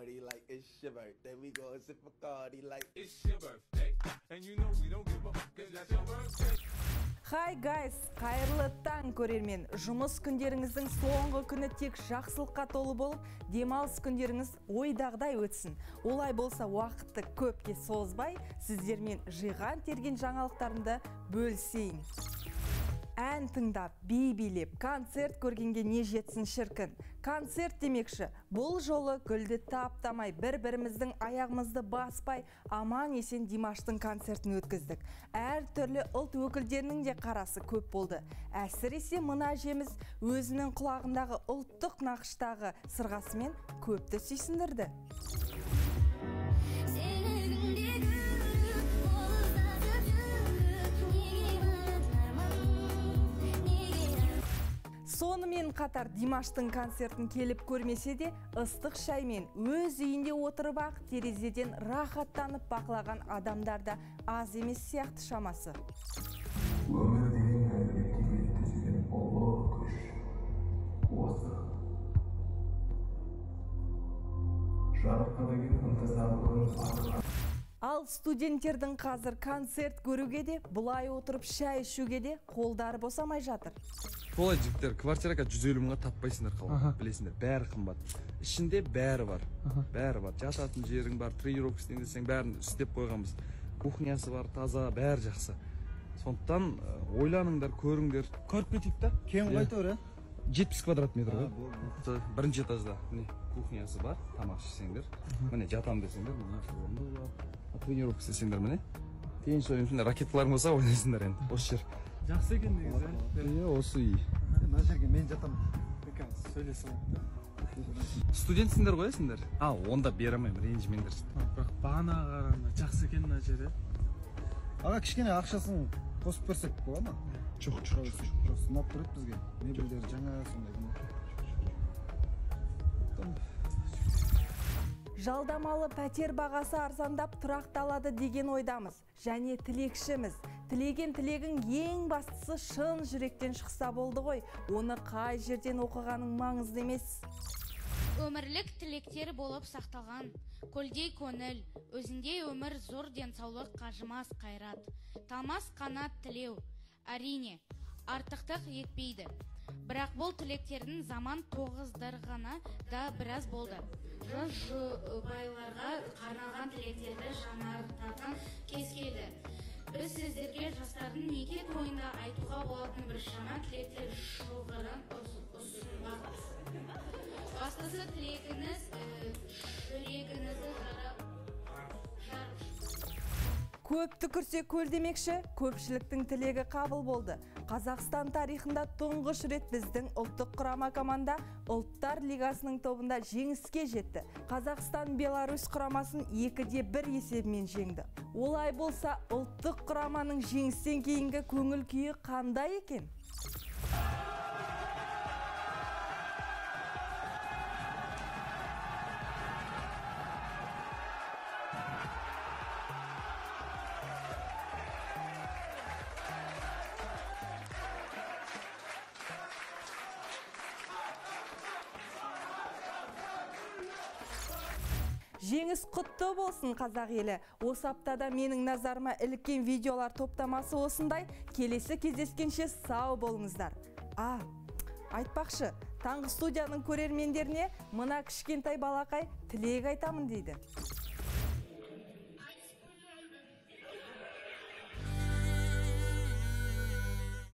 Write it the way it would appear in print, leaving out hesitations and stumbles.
party like it's your birthday. We gon' sip Bacardi like it's your birthday. And you know we don't give a fuck 'cause that's your birthday. Hi guys, қайырлы таң көрермен. Жұмыс күндеріңіздің соңғы күні тек жақсылыққа толы болып, демалыс күндеріңіз ойдағыдай өтсін. Олай болса уақытты көпке созбай, сіздермен жиған терген жаңалықтарымды бөлісейін. Ән тыңдап, би билеп, концерт көргенге не жетсін шіркін. Концерт демекші, бұл жолы гүлді таптамай, бір-біріміздің аяғымызды баспай, аман есен Димаштың концертін өткіздік. Әр түрлі ұлт өкілдерінің де қарасы көп болды. Әсіресе мына әжеміз өзінің құлағындағы ұлттық нақыштағы сырғасымен көпті сүйсіндірді. Сонымен қатар Димаштың концертін келіп көрмесе де, ыстық шаймен өз үйінде отырып ақ терезеден рахаттанып бақылаған адамдар да аз емес сияқты шамасы. Өмір деген әлбетте түзген ұлы күш осы. Жарыққа деген ынтызарлығын арқар. Ал студенттердің қазір концерт көруге де, бұлай отырып шай ішуге де қолдары босамай жатыр. Солай жігіттер, квартираға 150 мыңға таппайсыңдар қалада, білесіңдер, бәрі қымбат. Ішінде бәрі бар, бәрі бар. Жататын жерің бар, тренировка істейін десең бәрін істеп қойғанбыз. Кухнясы бар, таза, бәрі жақсы. Сондықтан ойланыңдар, көріңдер. Көріп кетейік та, кең қайтор, ә? 70 квадрат метр ғой. Бірінші этажда, міне, кухнясы бар, тамақ ішсеңдер. Міне, жатам десеңдер, мына орны бар. Тренировка істесеңдер, міне. Теннис ойнайсыңдар, ракеткаларың болса ойнайсыңдар енді, осы жер. Жақсы екен негізі. Иә, осы үй. Мына жерге мен жатамын. Сөйлесіп алайық та. Студентсіңдер ғой сендер? А, онда бере алмаймын, ренжімеңдер. Бірақ бағанаға қарағанда жақсы екен мына жер. Аға, кішкене ақшасын қосып берсек бола ма? Жоқ, жоқ, жоқ. Просто ұнап тұр еді бізге. Мебельдер жаңа сондай. Жалдамалы пәтер бағасы арзандап тұрақталады деген ойдамыз. Және тілекшіміз. Тілеген тілегің ең бастысы шын жүректен шықса болды ғой. Оны қай жерден оқығаның маңызды емес. Өмірлік тілектер болып сақталған. Көлдей көңіл, өзіндей өмір, зор денсаулық, қажымас қайрат. Талмас қанат тілеу. Әрине, артықтық етпейді. Бірақ бұл тілектердің заман тоғыздырғаны да біраз болды. Жас жұбайларға арналған тілектерді жаңартатын кез келді. Біз сіздерге жастардың неке тойында айтуға болатын біршама тілектер шоғырын ұсынбақпыз. Бастысы тілегіңіз жүрегіңізді жарып. Көп түкірсе көл демекші, көпшіліктің тілегі қабыл болды. Қазақстан тарихында тұңғыш рет біздің ұлттық құрама команда Ұлттар Лигасының тобында жеңіске жетті. Қазақстан Беларусь құрамасын 2-1 есебімен жеңді. Олай болса, ұлттық құраманың жеңістен кейінгі көңіл күйі қандай екен? Жеңіс құтты болсын, қазақ елі. Осы аптада менің назарыма іліккен видеолар топтамасы осындай. Келесі кездескенше сау болыңыздар. А, айтпақшы, таңғы студияның көрермендеріне мына кішкентай балақай тілек айтамын дейді.